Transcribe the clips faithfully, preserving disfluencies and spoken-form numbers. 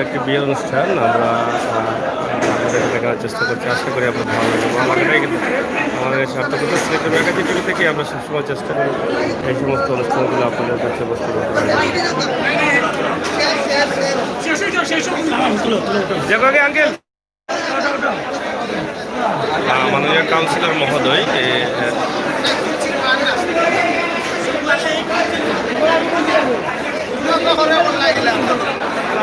একটি বিয়ের অনুষ্ঠান আমরা আহ, আপনাদের দেখানোর চেষ্টা করছি। আশা করি আপনাদের ভালো লাগবে। আমার এটাই কিন্তু আমাদের সার্থকতা সিলেটের ম্যাগাজিন টিভি থেকে আমরা সবসময় চেষ্টা করি এই সমস্ত অনুষ্ঠানগুলো আপনাদের কাছে উপস্থাপন করা। দেখো আগে আঙ্কেল। আহ, মাননীয় কাউন্সিলর মহোদয়, এ, এ,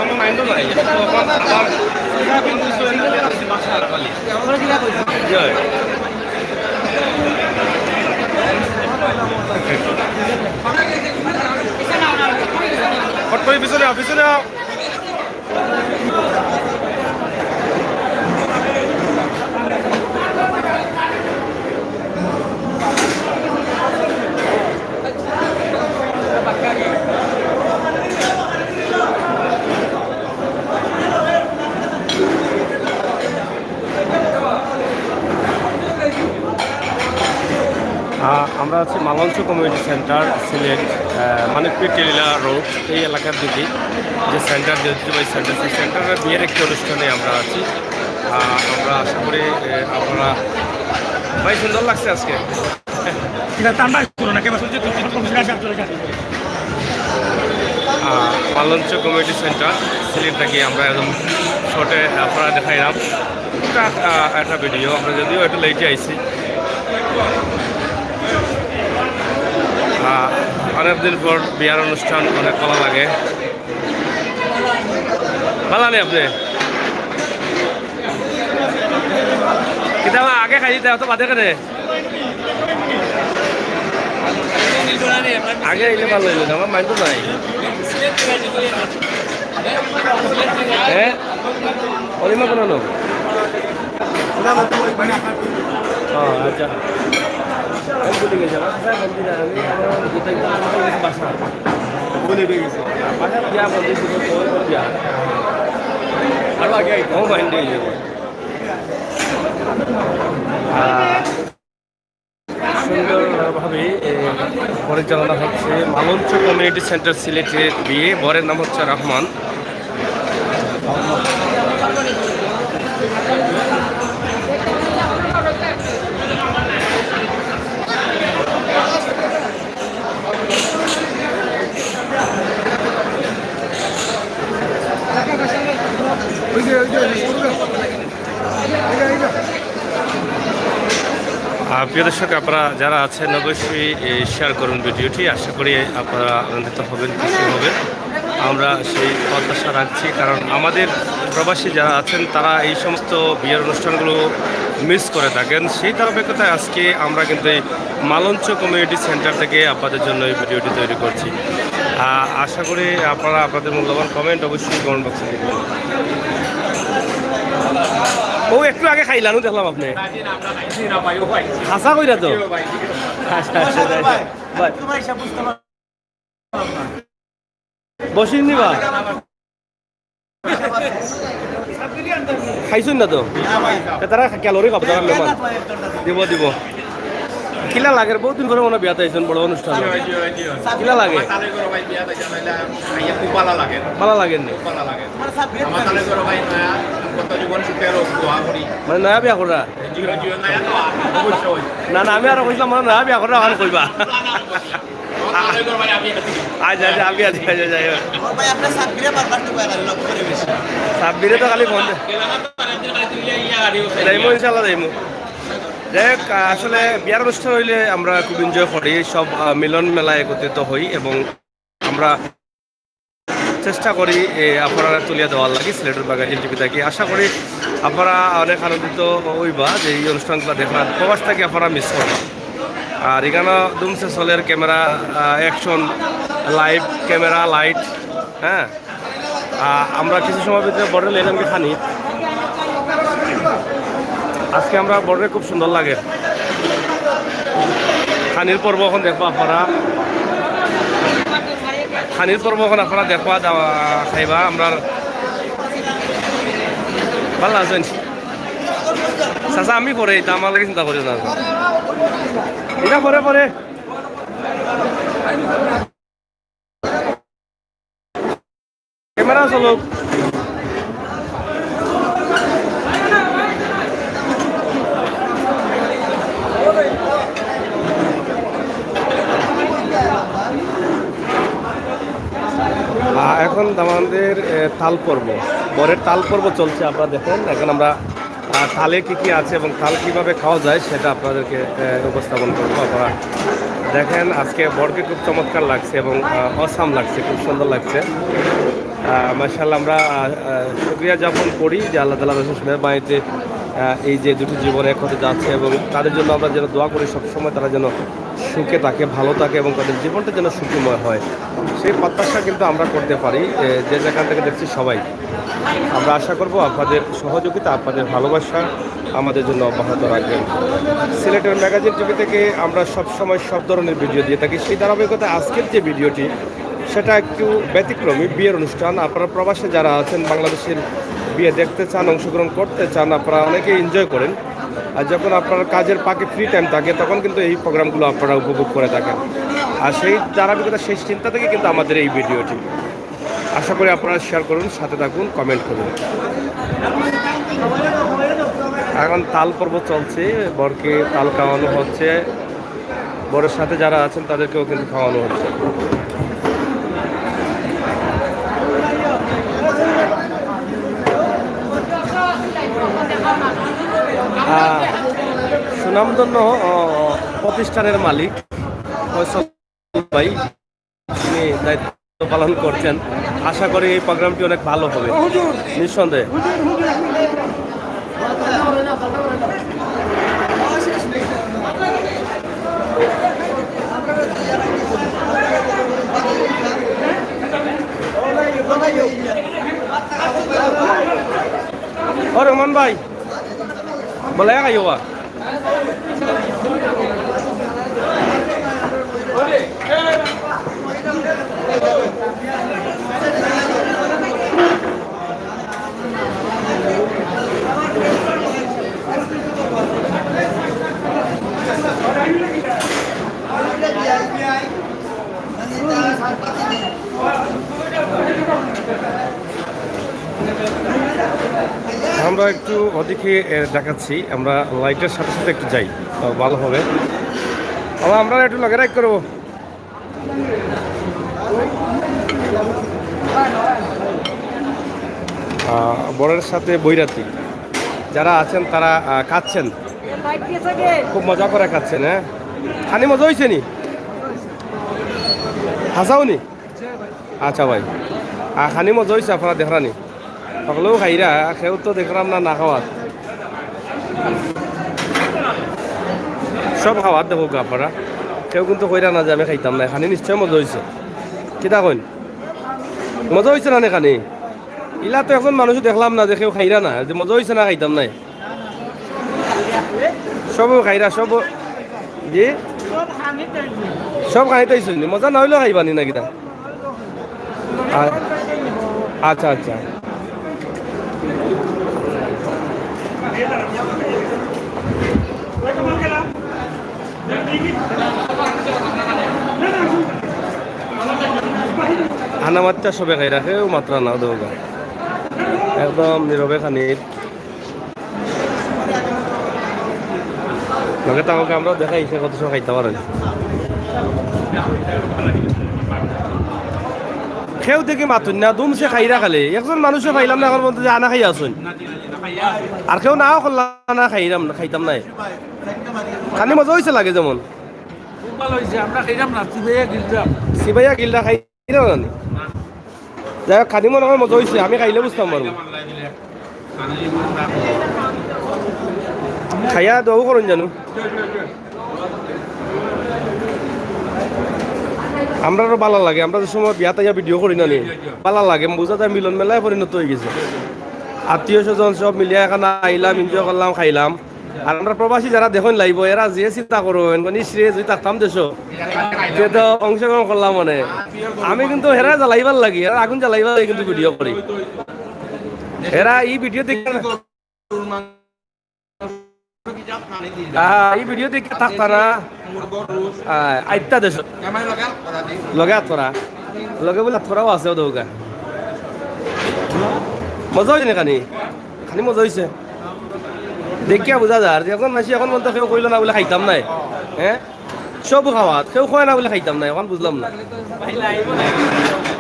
আমার মাইন্ডও নাই, এটা তো এখন আমার জি। ফট করে পিছনে আও, পিছনে আও। আহ, আমরা আছি মালঞ্চ কমিউনিটি সেন্টার সিলেট, আহ, মানিকপীর টিলা রোড, এই এলাকার দিকে যে সেন্টার, যে ঐতিহ্যবাহী সেন্টার, সেই সেন্টারের বিয়ের একটি অনুষ্ঠানে আমরা আছি। আহ, আমরা আশা করি, আহ, আপনারা, ভাই, সুন্দর লাগছে আজকে। এটা ঠান্ডা করো না, কেমন চলছে? তুমি কম সেটা শেষ করে যাও। আহ, মালঞ্চ কমিউনিটি সেন্টার সিলেট থাকি আমরা একদম শর্টে আপনারা দেখাইলাম। একটা, আহ, একটা ভিডিও, আমরা যদিও একটু লেটে আইছি। আহ, অনেকদিন পর বিয়ার অনুষ্ঠান, অনেক ভালা লাগে। ভালা নি আপনে? কিতা বা আগে খাই দিতা, অত বাদে কেনে? আগে আইলে ভালা অইলো, আমার মাইন্ড তো নাই। হ্যাঁ? অলিমা কোন লোক? ও, আচ্ছা। আমি ভুলে গেছি, আমার কাছে এখন কি জানি, আমি আমার যেটা একটু আমার কাছে বাসা। ভুলে গেছি। বাসা দিয়া বলতে শুধু ফোন করে দিয়া। আরো আগে আইতো। ও, মাইন্ড হয়ে যাবে। আহ, সুন্দরভাবে, এ, পরিচালনা হচ্ছে মালঞ্চ কমিউনিটি সেন্টার সিলেটের বিয়ে। বরের নাম হচ্ছে রহমান। আহ, প্রিয় দর্শক, আপনারা যারা আছেন অবশ্যই, এ, শেয়ার করুন ভিডিওটি। আশা করি আপনারা আনন্দিত হবেন, খুশি হবেন। আমরা সেই প্রত্যাশা রাখছি, কারণ আমাদের প্রবাসী যারা আছেন তারা এই সমস্ত বিয়ের অনুষ্ঠানগুলো মিস করে থাকেন। সেই ধারাবাহিকতায় আজকে আমরা কিন্তু এই মালঞ্চ কমিউনিটি সেন্টার থেকে আপনাদের জন্য এই ভিডিওটি তৈরি করছি। আহ, আশা করি আপনারা আপনাদের মূল্যবান কমেন্ট অবশ্যই কমেন্ট বক্সে লিখবেন। ও একটু আগে খাইলাম, দেখলাম আপনি। হাছা কইরা তো। আচ্ছা, আচ্ছা, যাই হোক। ভাই। বসিন নিবা? খাইছইন না তো? তে তারা ক্যালোরি খাবো, তারা মেহমান। দিব, দিব। কিলা লাগের? বহুত দিন পরে মনে বিয়াত আইছইন, বড় অনুষ্ঠান। কিলা লাগে? ভালা লাগের নি? মানে নয়া বিয়া কররা? না, না, আমি আরো কইছিলাম, মানে নয়া বিয়া কররা, অখন কইবা। আচ্ছা, আচ্ছা, আমি আছি, আচ্ছা, যাই হোক। আমার ভাই, আপনার সাব্বিরে বারবার তো কয়ে লক্ষ্য করে বেশি। সাব্বিরে তো খালি ফোন দে-, যাইমু, ইনশাল্লাহ যাইমু। যাই হোক, আসলে বিয়ার অনুষ্ঠান হইলে আমরা খুব এনজয় করি, সব, আহ, মিলন মেলায় একত্রিত হই এবং আমরা চেষ্টা করি, এ, আপনারা তুলিয়া দেওয়ার লাগি সিলেটের ম্যাগাজিন টিভি থাকি। আশা করি আপনারা অনেক আনন্দিত হইবা যে এই অনুষ্ঠানগুলো দেখরা, প্রবাস থাকি আপনারা মিস করবা। আর এখানে দুমসে চলের ক্যামেরা, আহ, অ্যাকশন, লাইভ, ক্যামেরা, লাইট, হ্যাঁ। আহ, আমরা কিছু সময় ভিতরে বর্ডারে লইলাম কি খানি। আজকে আমরা বর্ডারে খুব সুন্দর লাগে। খানির পর্ব অখন দেখবা আপনারা। খানির পর্ব অখন আপনারা দেখবা, দাওয়া খাইবা। আমরা ভালা আছইন? চাচা, আমি পরে, এটা আমার লাগি চিন্তা করিও না। এটা পরে, পরে। ক্যামেরা চলুক। এখন দামান্দের, এ, তাল পর্ব, বরের তাল পর্ব চলছে। আপনারা দেখেন, এখন আমরা, আহ, তালে কি কি আছে এবং তাল কিভাবে খাওয়া যায় সেটা আপনাদেরকে, এ, উপস্থাপন করবো। আপনারা দেখেন, আজকে বরকে খুব চমৎকার লাগছে এবং, আহ, অসাম লাগছে, খুব সুন্দর লাগছে। আহ, মাশাআল্লাহ, আমরা, আহ, আহ, শুকরিয়া যাপন করি যে আল্লাহ তাআলার অশেষ মেহেরবানিতে, আহ, এই যে দুটি জীবন এক হতে যাচ্ছে এবং তাদের জন্য আমরা যেন দোয়া করি সবসময়, তারা যেন সুখে থাকে, ভালো থাকে এবং তাদের জীবনটা যেন সুখময় হয়, সেই প্রত্যাশা কিন্তু আমরা করতে পারি, এ, যে যেখান থেকে দেখছি সবাই। আমরা আশা করব আপনাদের সহযোগিতা, আপনাদের ভালোবাসা আমাদের জন্য অব্যাহত রাখবেন। সিলেটের ম্যাগাজিন টিভি থেকে আমরা সবসময় সব ধরনের ভিডিও দিয়ে থাকি। সেই ধারাবাহিকতা আজকের যে ভিডিওটি, সেটা একটু ব্যতিক্রমী বিয়ের অনুষ্ঠান। আপনারা প্রবাসে যারা আছেন, বাংলাদেশের বিয়ে দেখতে চান, অংশগ্রহণ করতে চান, আপনারা অনেকেই এনজয় করেন। আর যখন আপনার কাজের ফাঁকে ফ্রি টাইম থাকে, তখন কিন্তু এই প্রোগ্রামগুলো আপনারা উপভোগ করে থাকেন। আর সেই ধারাবাহিকতা, সেই চিন্তা থেকে কিন্তু আমাদের এই ভিডিওটি। আশা করি আপনারা শেয়ার করুন, সাথে থাকুন, কমেন্ট করুন। এখন তাল পর্ব চলছে, বরকে তাল খাওয়ানো হচ্ছে, বরের সাথে যারা আছেন তাদেরকেও কিন্তু খাওয়ানো হচ্ছে। আহ, সুনামধন্য, ও, প্রতিষ্ঠানের মালিক ফয়সল ভাই, তিনি দায়িত্ব পালন করছেন। আশা করি এই প্রোগ্রামটি অনেক ভালো হবে, নিঃসন্দেহে। ও রহমান ভাই, বলে খাইও বা। আমরা একটু ওদিকে, এ, দেখাচ্ছি, আমরা লাইটের সাথে সাথে একটু যাই, তো ভালো হবে। বাবা, আমরা একটু লগে রাখ করবো। আহ, বরের সাথে বৈরাতি যারা আছেন, তারা, আহ, খাচ্ছেন, খুব মজা করে খাচ্ছেন। হ্যাঁ, খানি মজা হয়েছে নি? হাসাও নি? আচ্ছা ভাই, আহ, খানি মজা হয়েছে, আপনারা দেখরা নি? সকলেও খাইরা, কেউ তো দেখলাম না না খাওয়ার। সব খাওয়ার দেখো গা আপনারা, কেউ কিন্তু কইরা না যে আমি খাইতাম না। খানি নিশ্চয় মজা হয়েছে। কিতা কইন, মজা হয়েছে না নে খানি? ইলা তো একজন মানুষ দেখলাম না যে কেউ খাইরা না, যে মজা হয়েছে না খাইতাম নাই। সব খাইরা, সব। জি, সব খাইতে আইসনি, মজা না হইলেও খাইবানি না কিতা? আ-, আচ্ছা, আচ্ছা। আনামাত্তা সবে খাই রাখে, ও মাত্রা না দেওয়া। একদম নীরবে খানির। লগে তাকে আমরা দেখাই, সে কত সময় খাইতে পারেন। কেউ দেখি মাতুন না, দুমছে খাইরা খালে। একজন মানুষও পাইলাম না এখন পর্যন্ত যে আনা খাই আসুন। আর কেউ নাও করলাম না, খাইরাম না, খাইতাম নাই। খানি মজা হয়েছে লাগে যেমন। খুব ভালো হয়েছে, আমরা খাইলাম না, সিবাইয়া গিলরাম। সিবাইয়া গিলরা খাইলাম না নি? যাই হোক, খানি মনে হয় মজা হয়েছে, আমি খাইলে বুঝতাম পারবো। খাইয়া দৌ করুন জানো। আমরারও ভালা লাগে, আমরা যে সময় বিয়াত আইয়া ভিডিও করি না নি, ভালা লাগে, বুঝা যায় মিলন মেলায় পরিণত হয়ে গেছে। আত্মীয় স্বজন সব মিলিয়া এখানে আইলাম, এনজয় করলাম, খাইলাম। আর আমরা প্রবাসী যারা দেখইন লাইভ, এরা যে চিন্তা করইন, মানে, "ইস রে, যদি থাকতাম দেশো, তে তো অংশগ্রহণ করলাম মানে।" আমি কিন্তু হেরা জ্বালাইবার লাগি, এরা আগুন জ্বালাইবার লাগি কিন্তু ভিডিও করি। এরা এই ভিডিও দেখে, আহ, এই ভিডিও দেখে থাকতা না। আহ, আইতা দেশো। লগে আত করা। লগে বলে আত করাও আছে, ও দৌগা। মজা হয়েছে না খানি? খানি মজা হয়েছে। দেখিয়া বুঝা যায়, আর যখন আসি এখন বলতে কেউ কইল না বলে খাইতাম নাই, হ্যাঁ? সব খাওয়াত, কেউ কয় না বলে খাইতাম নাই, এখন বুঝলাম না।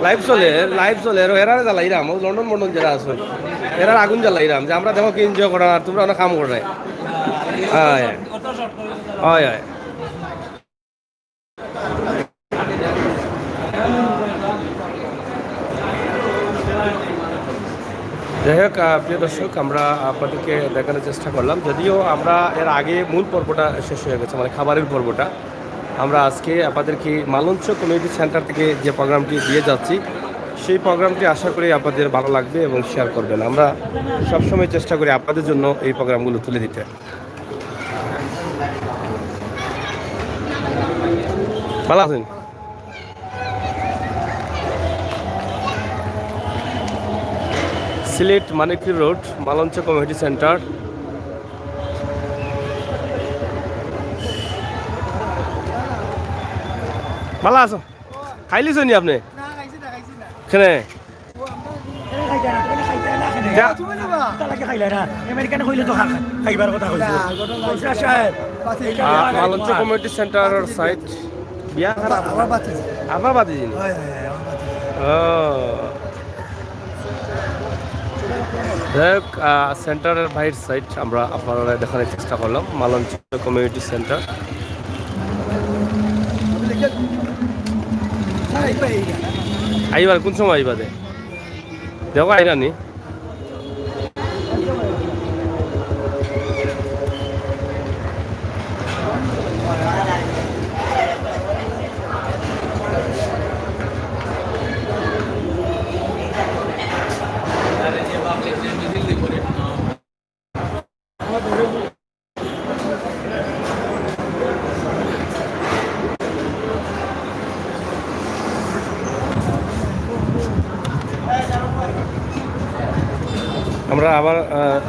লাইভ চলে, লাইভ চলে, আর এরারে জ্বালাইরাম, ও লন্ডন মন্ডন যেরা আছইন, এরার আগুন জ্বালাইরাম যে আমরা দেখো কি এনজয় করার, আর তোমরা অনেক কাম কররায়। হয়, হয়, হয়। যাই হোক, আহ, প্রিয় দর্শক, আমরা আপনাদেরকে দেখানোর চেষ্টা করলাম, যদিও আমরা এর আগে মূল পর্বটা শেষ হয়ে গেছে, মানে খাবারের পর্বটা। আমরা আজকে আপনাদেরকে মালঞ্চ কমিউনিটি সেন্টার থেকে যে প্রোগ্রামটি দিয়ে যাচ্ছি, সেই প্রোগ্রামটি আশা করি আপনাদের ভালো লাগবে এবং শেয়ার করবেন। আমরা সবসময় চেষ্টা করি আপনাদের জন্য এই প্রোগ্রামগুলো তুলে দিতে। ভালো আছেন? সিলেট মানিকপুর রোড, মালঞ্চ কমিউনিটি সেন্টার। ভালো আছো? খাইলিছইন নি আপনি? কেনে? যা। আহ, মালঞ্চ কমিউনিটি সেন্টারর সাইট। বিয়া খারাপ। আমার বাতিজি। ও। যাই হোক, আহ, সেন্টারর বাইর সাইট আমরা আপনারারে দেখানোর চেষ্টা করলাম, মালঞ্চ কমিউনিটি সেন্টার। আইবার কোন সময় আইবা দে? দেখো আইরানি। আমরা আবার, আহ,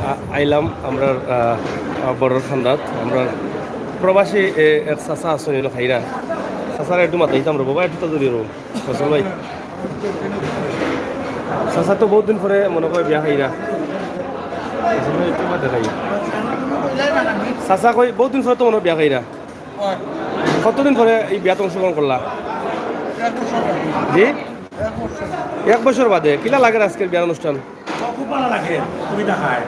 আ-, আইলাম আমরা, আহ, আহ, বড়র খান্দাত। আমরা প্রবাসী, এ, এক চাচা আছইন, অইলো খাইরা। চাচারে একটু মাতাইতাম রে বাবা, একটু তো দূরে রো। ফসল ভাই। চাচা তো বহুত দিন পরে মনো কয় বিয়া খাইরা। ফসল ভাই, একটু মাত দেখাই। চাচা কই, বহুত দিন পরে তো মনো কয় বিয়া খাইরা। কতদিন পরে এই বিয়াত অংশগ্রহণ করলা? জি? এক বছর বাদে। কিলা লাগের আজকের বিয়ার অনুষ্ঠান? খুব ভালা লাগে, তুমি দেখায়।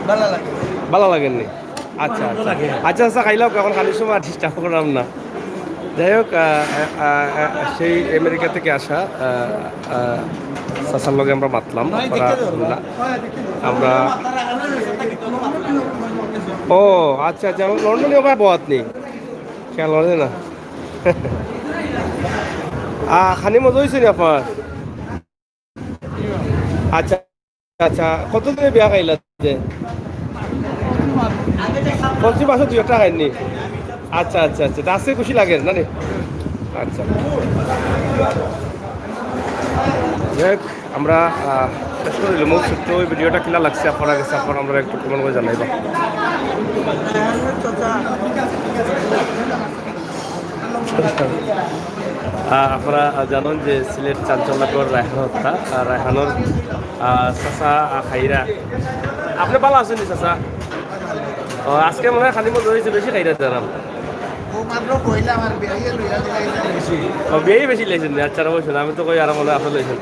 ভালা লাগে। ভালা লাগের নি? আচ্ছা, আনন্দ আচ্ছা। লাগে। আচ্ছা, আচ্ছা, খাইলাম, এখন খানির সময় আর ডিস্টার্ব করলাম না। যাই হোক, আহ, আহ, আহ, আহ, সেই আমেরিকা থেকে আসা, আহ, আহ, চাচার লগে আমরা মাতলাম। আপনারা শুনলা। আমরা, ও, আচ্ছা, আচ্ছা, লন্ডনে ওবায় বওয়াত নি। খেয়াল অয় না। আহ, খানি মজা অইছে নি আপনার? আচ্ছা, আচ্ছা, কতদিনে বিয়া খাইলা যে? পশ্চিম মাসে দুই একটা খাইনি। আচ্ছা, আচ্ছা, আচ্ছা, তা আজকে খুশি লাগে না নি? আচ্ছা। যাই হোক, আমরা, আহ, শেষ করে দিলাম। ছোট্ট ওই ভিডিওটা কিলা লাগছে আপনারা গেছে, আপনারা আমরা একটু কমেন্ট করে জানাইবা। আহ, আপনারা জানেন যে সিলেট চাঞ্চল্যকর রায়হান হত্যা, আহ, রায়হানর, আহ, চাচা, আহ, খাইরা। আপনি ভালা আছইন নি চাচা? ও, আজকে মনে হয় খালি মজা অইছে, বেশি খাইরা দিলাম। ও মাত্র কইলা আমার বিয়াইয়ে লইয়া দিলা এই বেশি। ও, বিয়াই বেশি লইছইন নি? আচ্ছা, অবশ্যই, আমি তো কই আর মনে হয় আপনি লইছইন।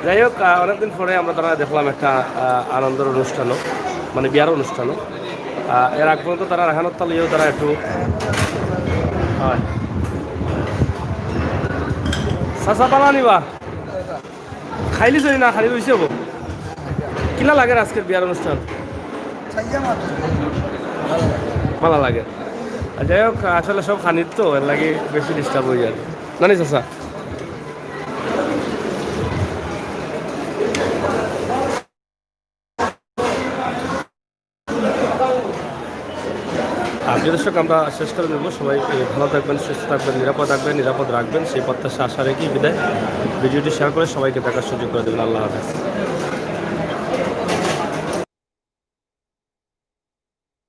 যাই হোক, আহ, অনেকদিন পরে আমরা তারা দেখলাম একটা, আহ, আনন্দের অনুষ্ঠানও, মানে বিয়ার অনুষ্ঠানও। আহ, এর আগ পর্যন্ত তারা রায়হান হত্যা লইয়াও তারা একটু, হয়। চাচা ভালা নি বা? খাইলিছইন নি না, খালি অইছে হবো। কিলা লাগের আজকের বিয়ার অনুষ্ঠান? ভালা লাগে। আর যাই হোক, আসলে সব খানির তো, এর লাগি বেশি ডিস্টার্ব অই যায়। না নি চাচা? আর প্রিয় দর্শক, আমরা শেষ করে দেবো। সবাই, এ, ভালো থাকবেন, সুস্থ থাকবেন, নিরাপদ থাকবেন, নিরাপদ রাখবেন, সেই প্রত্যাশা আশা রেখে বিদায়। ভিডিওটি শেয়ার করে সবাইকে দেখার সুযোগ করে দেবেন। আল্লাহ হাফেজ।